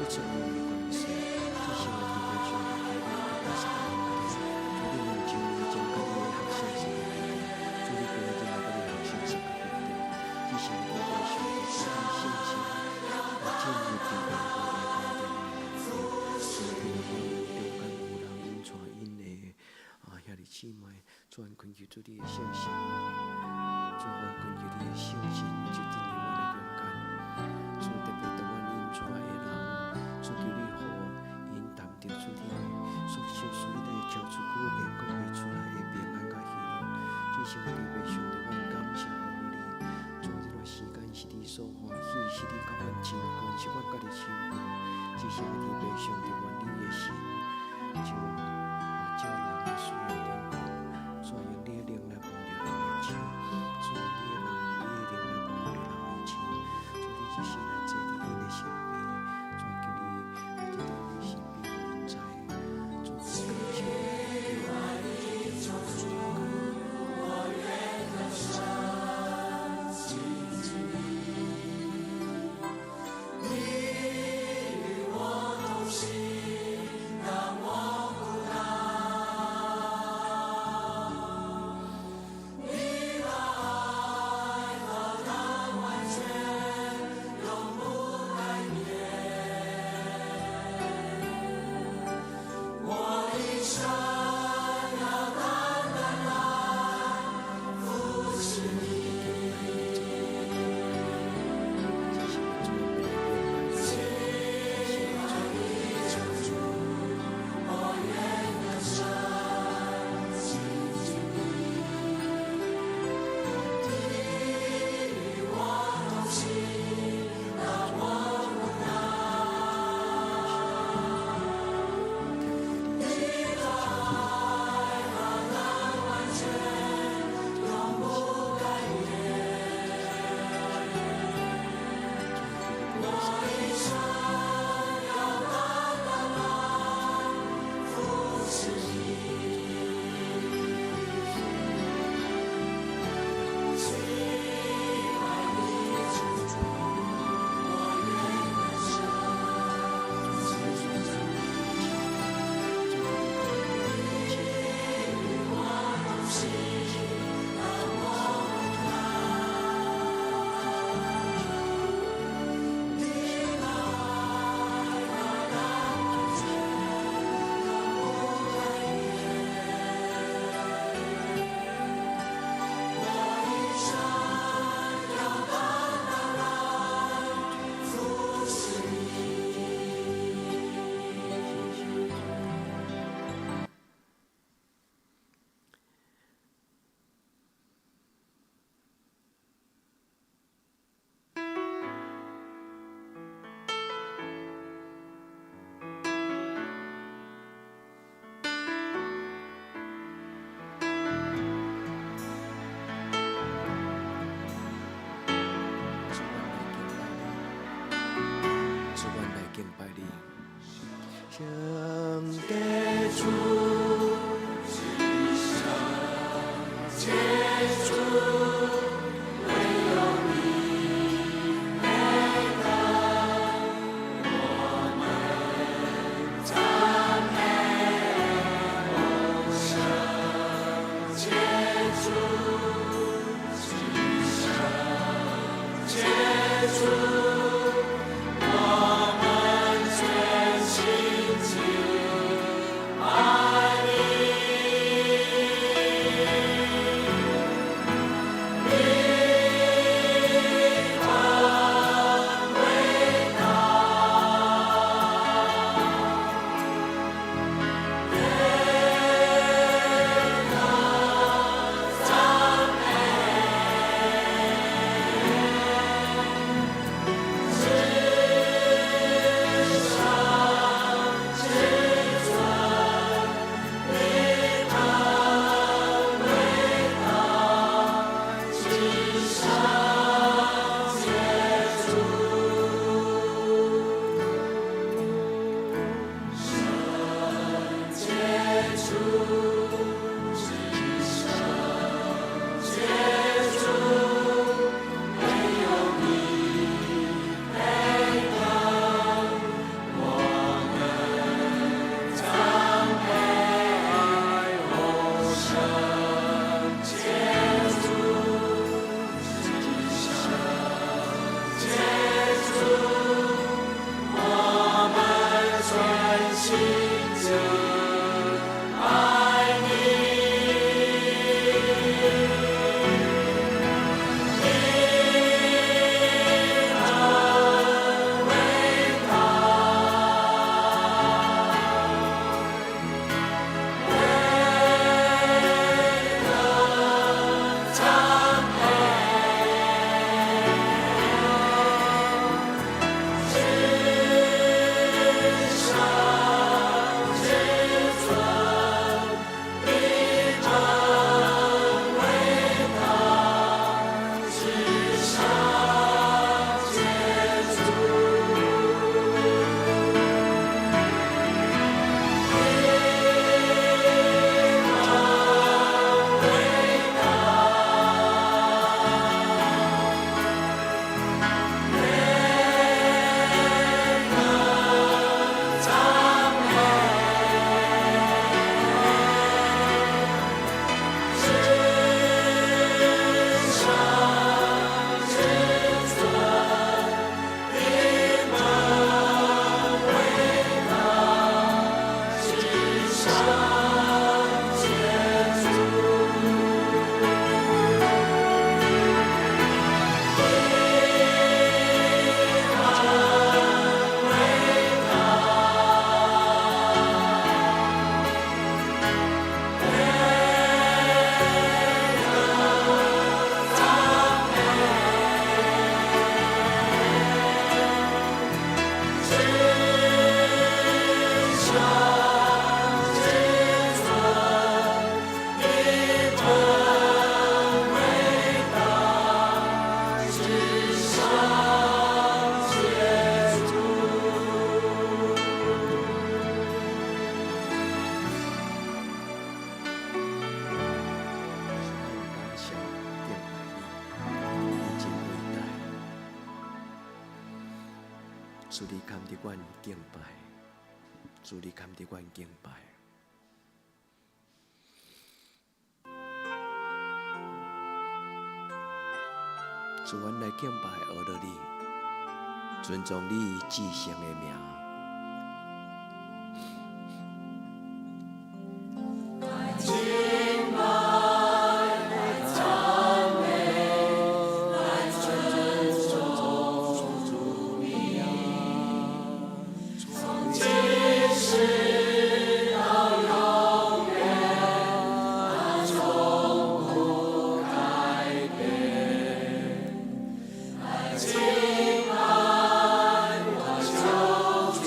一切王的權勢，至聖的天父上帝，求你來加上恩典，主你兩周年前佮你的學生相佮決定，主你今仔日來佮你學生相佮決定，至聖的天父上帝，求你聖神來進入佇天父的家庭的內底，主你若阮中間有人𪜶帶𪜶的兄弟姊妹，主阮懇求主你的聖神，主阮懇求你的聖神就進入阮的中間，主特別當阮𪜶帶的人，主求你予𪜶擔著主你所受需的超出久變講袂出來的平安佮喜樂。至聖的天父上帝，阮感謝予你，主這段時間是你所歡喜，是你佮阮親近，是阮家己親近。至聖的天父上帝，願你的心就照人的需要頂懸，主用你的靈來摸著人的手，主用你的人，你的靈來摸著人的手，主你這時來坐佇𪜶的身邊，主求你來坐佇𪜶的身邊，予𪜶知，主感謝你，求主我願更深親近你，你與我同行，讓我無難。你的愛何等完全，永不改變。我一生要單單來服侍你。這是主要來敬拜你，親愛的救主，我願更深親近你。你與我同行，讓我無難。你的愛何等完全，永不改變。我一生要單單來服侍你。親愛的救主，我願更深親近你。你與我同行，讓我無難。你的愛何等完全，永不改變。我一生要單單來服侍你。謝謝主。主，阮來敬拜你，主，阮來敬拜你。上帝主，至聖潔主，唯有你配得我們讚美。聖潔主，至聖潔主，我們全心敬拜。主你堪得阮敬拜，主你堪得阮敬拜。主，阮來敬拜阿樂你，尊重你至聖的名。敬拜，來讚美，來尊頌主名，從今世到永遠，他從不改變。來敬拜我救主。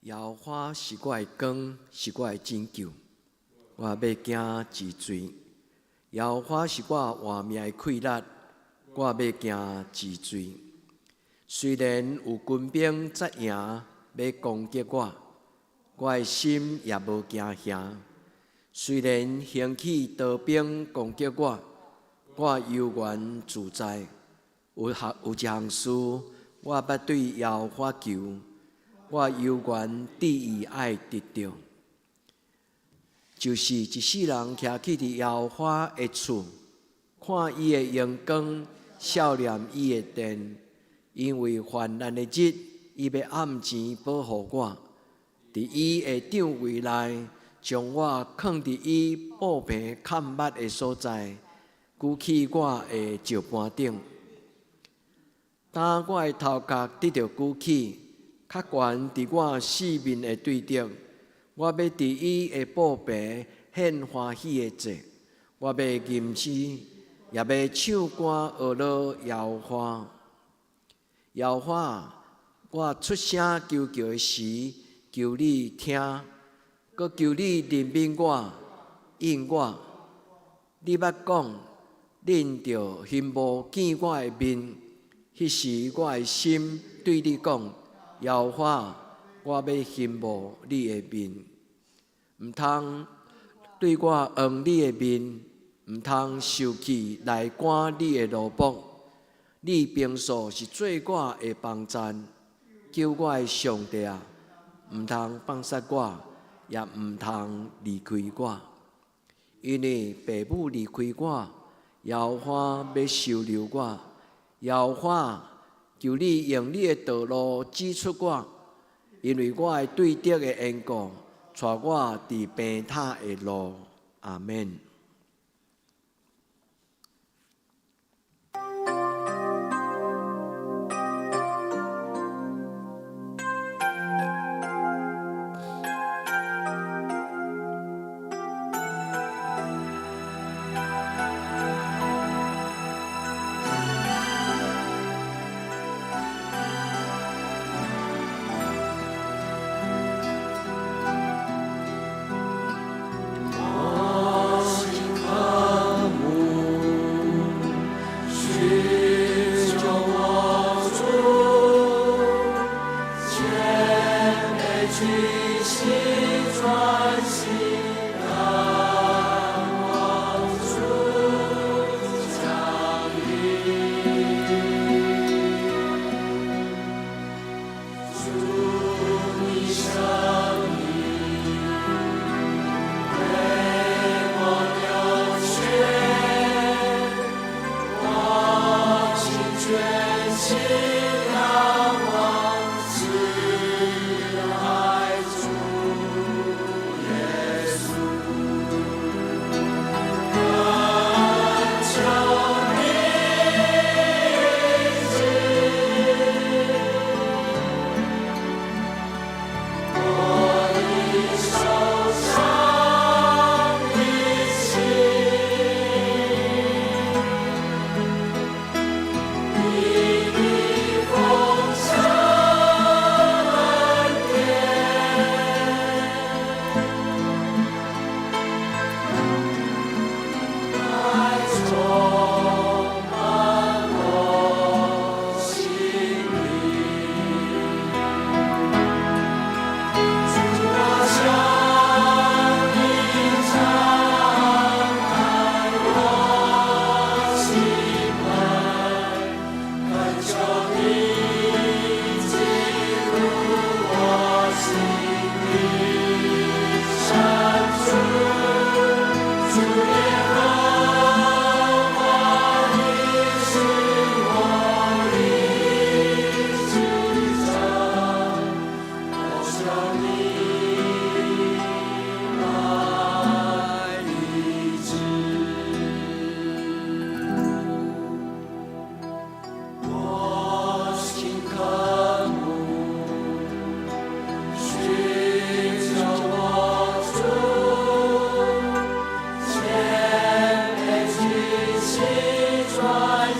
耶和華是我的光，是我的拯救，我欲驚一罪。耶和華是我活命的氣力，我欲驚一罪。雖然有軍兵紮營欲攻擊我，我的心也無驚嚇。雖然興起刀兵攻擊我，我悠然自在。有一項事，我捌對耶和華求，我猶原志意愛得著，就是一世人徛起佇耶和華的厝，看伊的榮光，數念伊的殿，因為患難的日，伊欲暗錢保護我，佇伊的帳帷內，將我囥佇伊布棚崁密的所在，舉起我的石盤頂。當我的頭殼得著舉起，較懸佇我四面的對敵，我欲佇伊的布棚獻歡喜的祭，我欲吟詩，也欲唱歌呵咾耶和華。耶和華，我出聲求叫的時，求你聽，閣求你憐憫我，應我。你捌講，恁著欣慕見我的面，彼時我的心對你講：耶和華，我欲欣慕你的面。毋通對我掩你的面，毋通受氣來趕你的奴僕。你平素是做我的幫贊，救我的上帝啊，毋通放殺我，也毋通離開我。因為父母離開我，耶和華欲收留我。耶和華，求你用你的道路指出我，因為我的對敵的緣故，帶我佇平坦的路。阿們。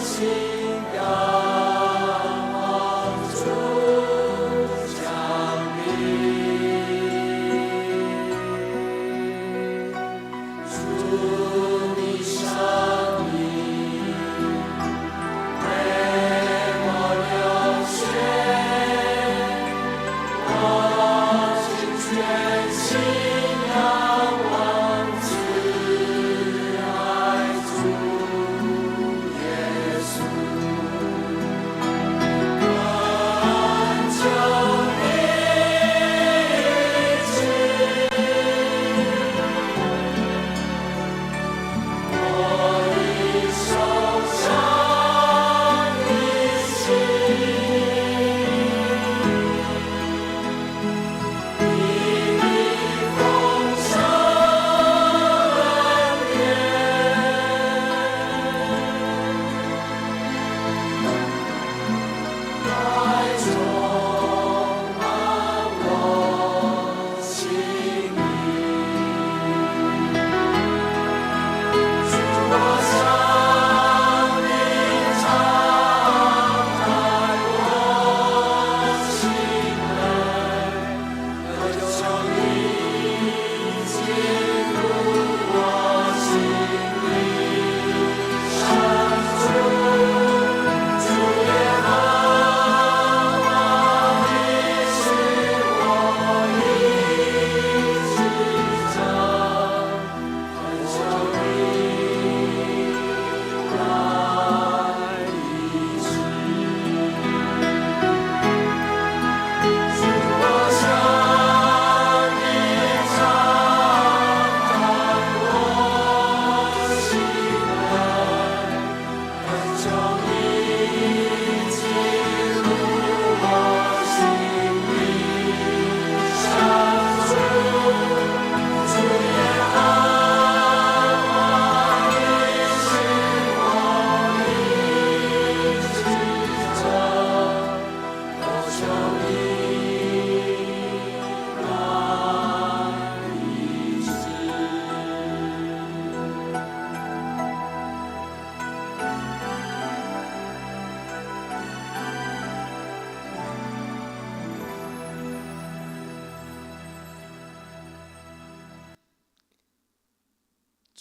心仰望主降臨。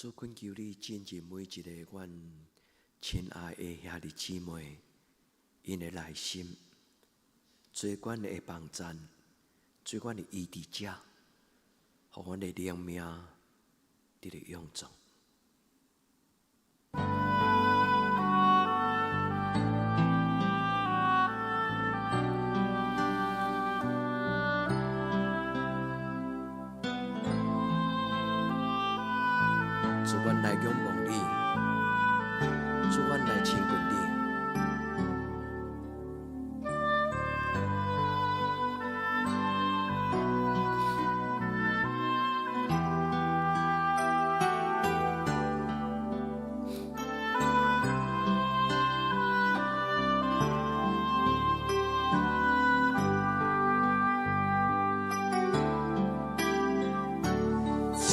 主，懇求你進入每一个阮親愛的兄弟姊妹，𪜶的內心，做阮的幫贊，做阮的醫治者，予阮的靈命得著勇壯。主，阮來仰望你，主，阮來親近你。主，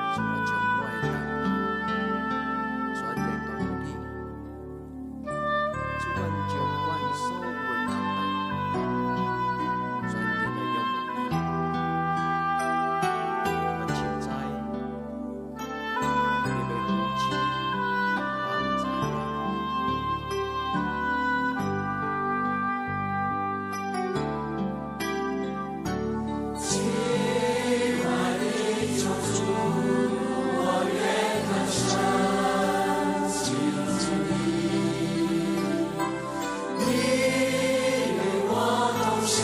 我將我的擔當全然交予你。主，阮將阮所有的擔當全然來仰望你。阮深知你欲扶持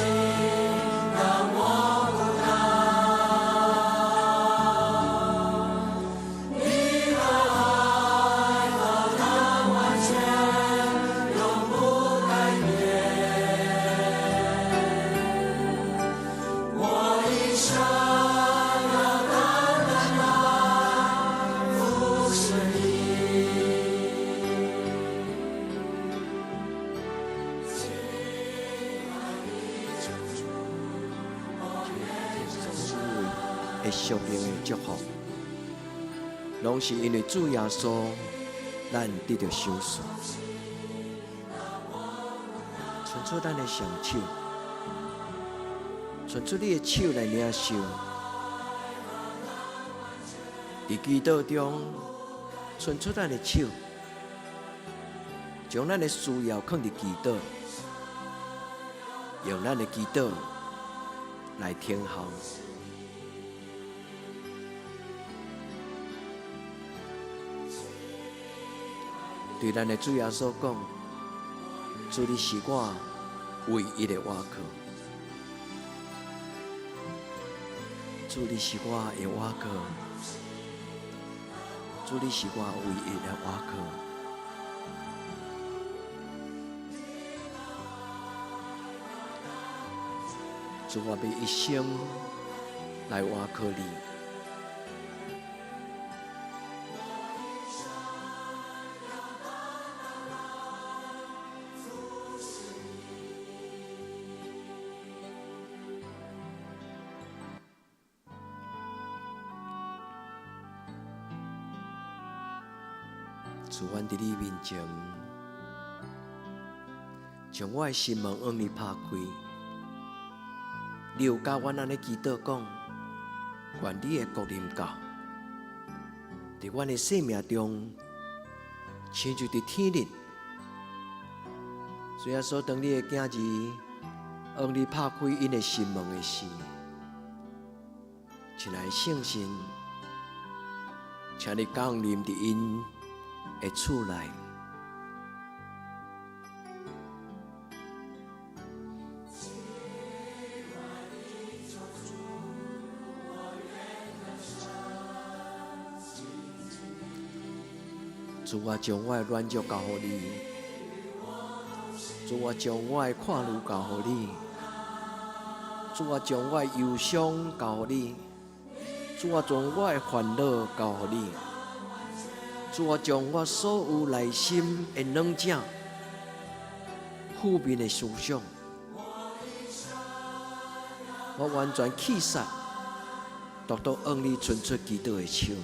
幫助我。所有的屬靈的祝福，攏是因為主耶穌，咱得著賞賜。伸出咱的雙手，伸出你的手來領受。佇祈禱中，伸出咱的手，將咱的需要囥佇祈禱，用咱的祈禱來聽候。對咱的主耶穌講：主，你是我唯一的倚靠。主，你是我的倚靠。主，你是我唯一的倚靠。主，我欲一生來倚靠你。主，阮佇你面前，將我的心門向你拍開。你有教阮按呢祈禱講，願你的國臨到，佇阮的生命中，親像佇天頂。主耶穌，當你的囝兒向你拍開𪜶的心門的時，親愛的聖神，請你降臨佇𪜶的厝內。主啊，將我的軟弱交予你；主啊，將我的看慮交予你；主啊，將我的憂傷交予你；主啊，將我的煩惱交予你；主啊，將我所有內心的軟弱、負面的思想，我完全棄殺，獨獨向你伸出祈禱的手。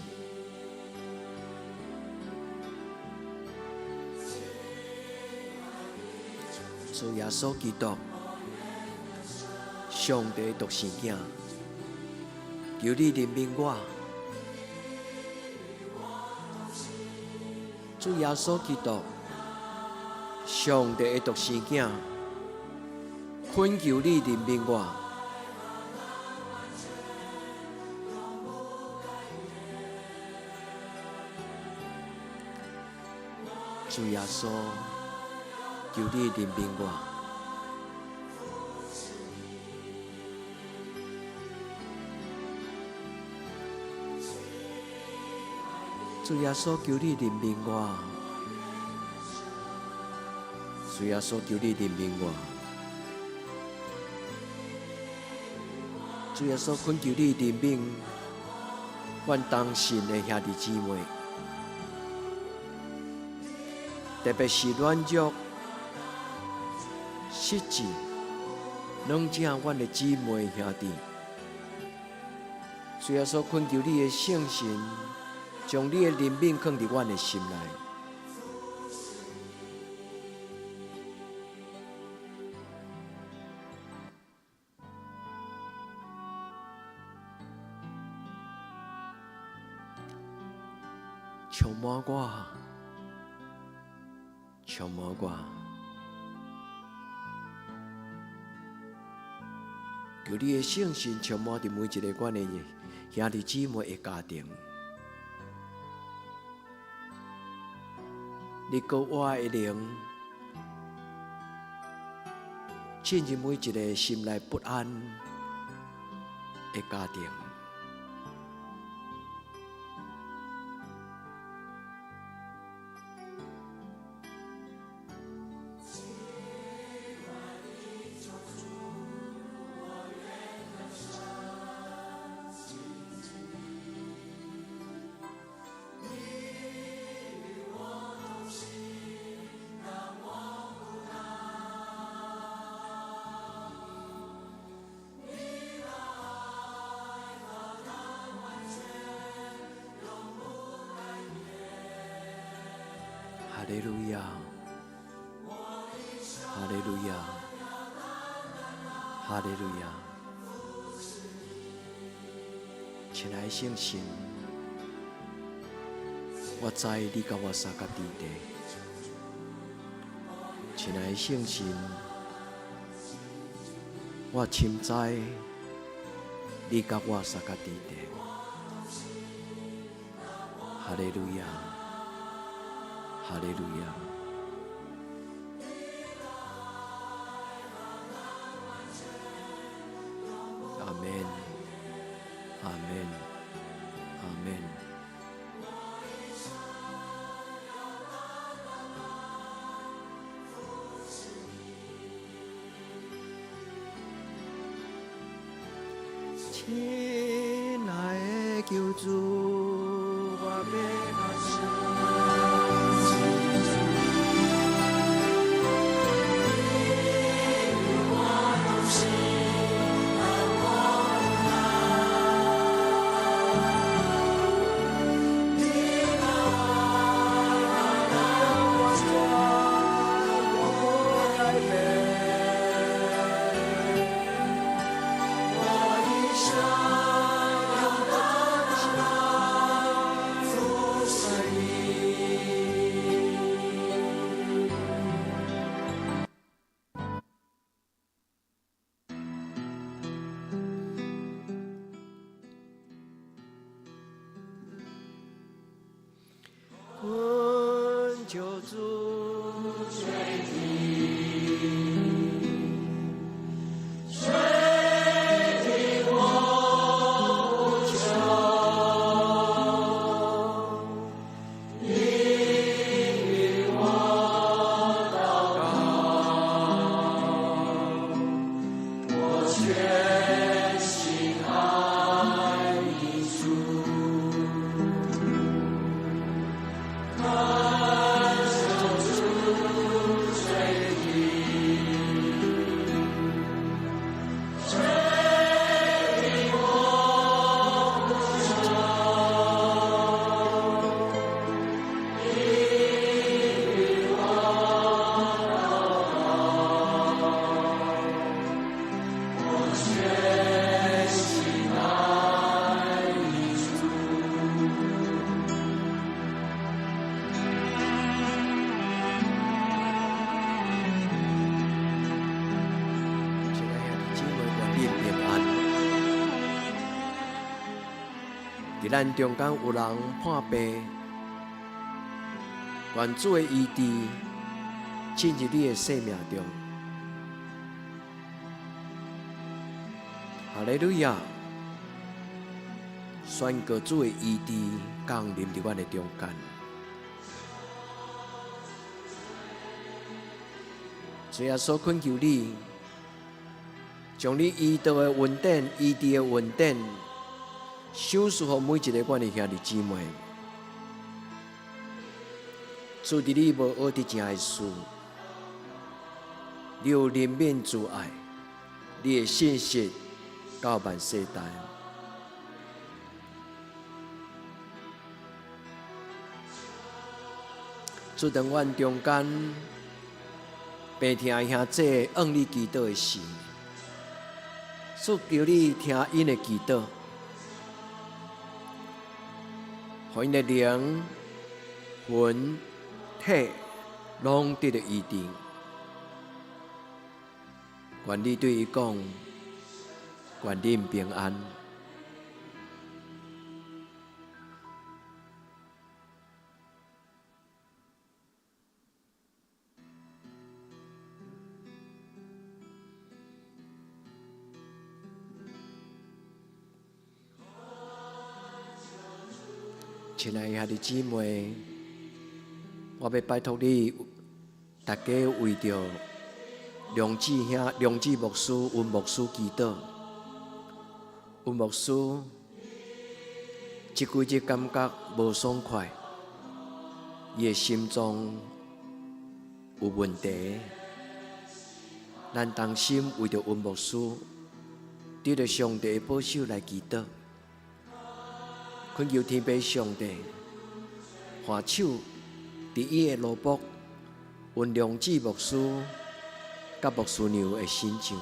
主耶穌基督，上帝獨生囝，求你憐憫我。主耶穌基督，上帝的獨生囝，懇求你憐憫我。主耶穌，求你憐憫我。主耶穌，求你憐憫我。主耶穌，求你憐憫我。主耶穌，懇求你憐憫阮同信的兄弟姊妹，特別是軟弱、失志、軟弱阮的姊妹兄弟。主耶穌，懇求你的聖神，將你的憐憫放佇阮的心內。充滿我，充滿我，求你的聖神充滿佇每一个阮的兄弟姊妹的家庭。你閣活的靈進入每一个心內不安的家庭。哈利路亞，哈利路亞，哈利路亞！親愛的聖神，我知你佮我相佮佇咧。親愛的聖神，我深知你佮我相佮佇咧。哈利路亞，哈利路亞！阿門，阿門，阿門。親愛的救主，我欲感謝。恳求主垂聽，垂聽我呼求，應允我禱告，我全心愛你主。懇求主垂聽，垂聽我呼求，應允我禱告，我全心愛你主。親愛的兄弟姊妹，願恁平安。佇咱中間有人破病，願主的醫治進入你的生命中。哈利路亞！宣告主的醫治降臨佇阮的中間。主耶穌懇求你，將你醫治的恩典、醫治的恩典，賞賜予每一个阮的兄弟姊妹。主佇你無學得正的事，你有憐憫慈愛，你的信實到萬世代。主當阮中間病疼的兄弟向你祈禱的時，主求你聽𪜶的祈禱，予𪜶的靈魂體攏得著醫治。願你對伊講，願恁平安。親愛的兄弟姊妹，我欲拜託你，大家為著梁志兄、梁志牧師、溫牧師祈禱。溫牧師這幾日感覺無爽快，伊的心臟有問題。咱同心為著溫牧師，得著上帝的保守來祈禱。懇求天父上帝，下手佇伊的奴僕溫良志牧師佮牧師娘的身上。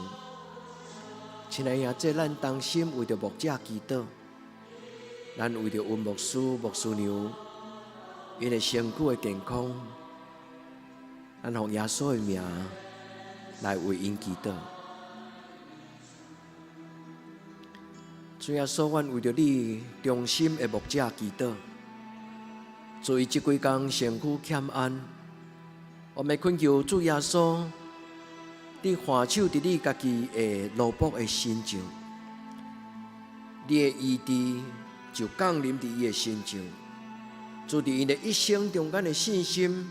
親愛的兄，咱同心為著牧者祈禱，咱為著溫牧師、牧師娘𪜶的身軀的健康，咱奉耶穌的名來為𪜶祈禱。主耶穌，阮為著你忠心的牧者祈禱。所以這幾工身軀欠安，我們懇求主耶穌，你還手佇你家己的奴僕的身上，你的醫治就降臨佇伊的身上。主佇𪜶的一生中間的信心，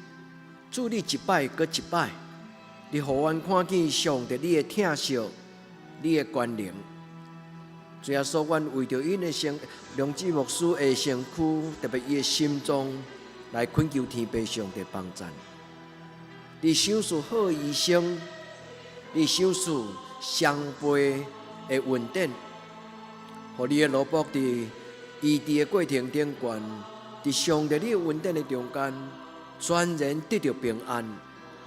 主你一擺閣一擺，你予阮看見上帝你的疼惜，你的權能。主耶穌，阮為著𪜶的身，梁志牧師的身軀，特別伊的心臟，來懇求天父上帝幫贊。你賞賜好醫生，你賞賜雙倍的恩典，予你的奴僕佇醫治的過程頂懸，佇上帝你的恩典的中間，全然得著平安。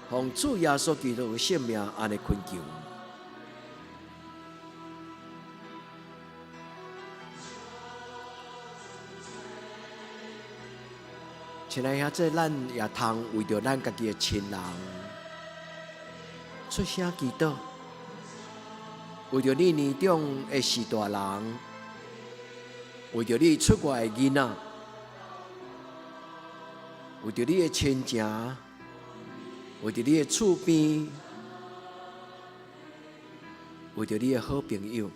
奉主耶穌基督的聖名，按呢懇求。親愛兄弟，咱也通為著咱家己的親人出聲祈禱，為著你年長的序大人，為著你出外的囡仔，為著你的親情，為著你的厝邊，為著你的好朋友。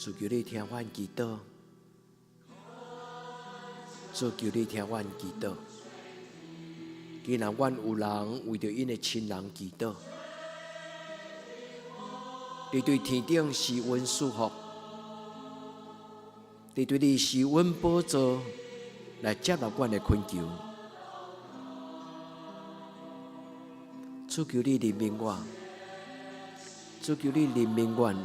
主求你聽阮祈禱，主求你聽阮祈禱。既然阮有人為著𪜶的親人祈禱，你對天頂施恩賜福，你對你施恩寶座來接納阮的懇求。主求你憐憫我，主求你憐憫阮。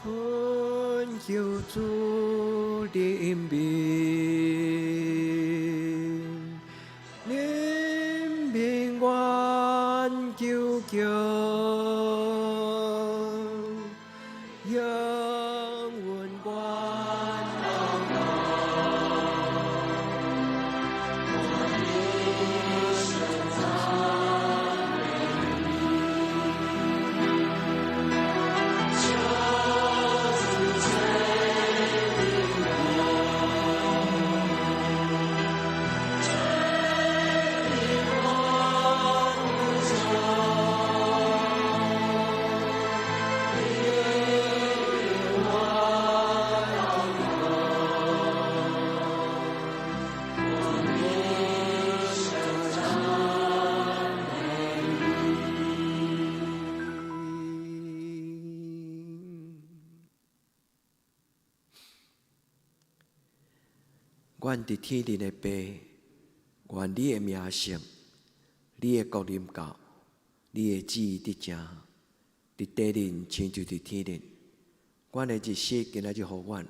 懇求主憐憫，憐憫阮求求，應允阮禱告。阮佇天頂的父，願你的名聖，你的國臨到，你的旨意得成，佇地頂親像佇天頂。阮的日食今仔日予阮，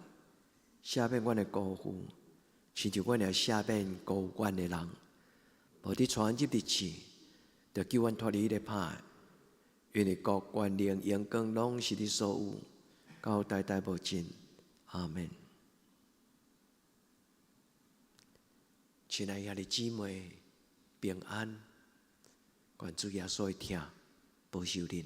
赦免阮的辜負，親像阮也赦免辜負阮的人。無得帶阮入佇試，著救阮脫離彼個歹的。因為國、權能、榮光攏是你所有，到代代無盡。阿們。親愛兄弟姊妹，平安，願主耶穌的疼保守恁。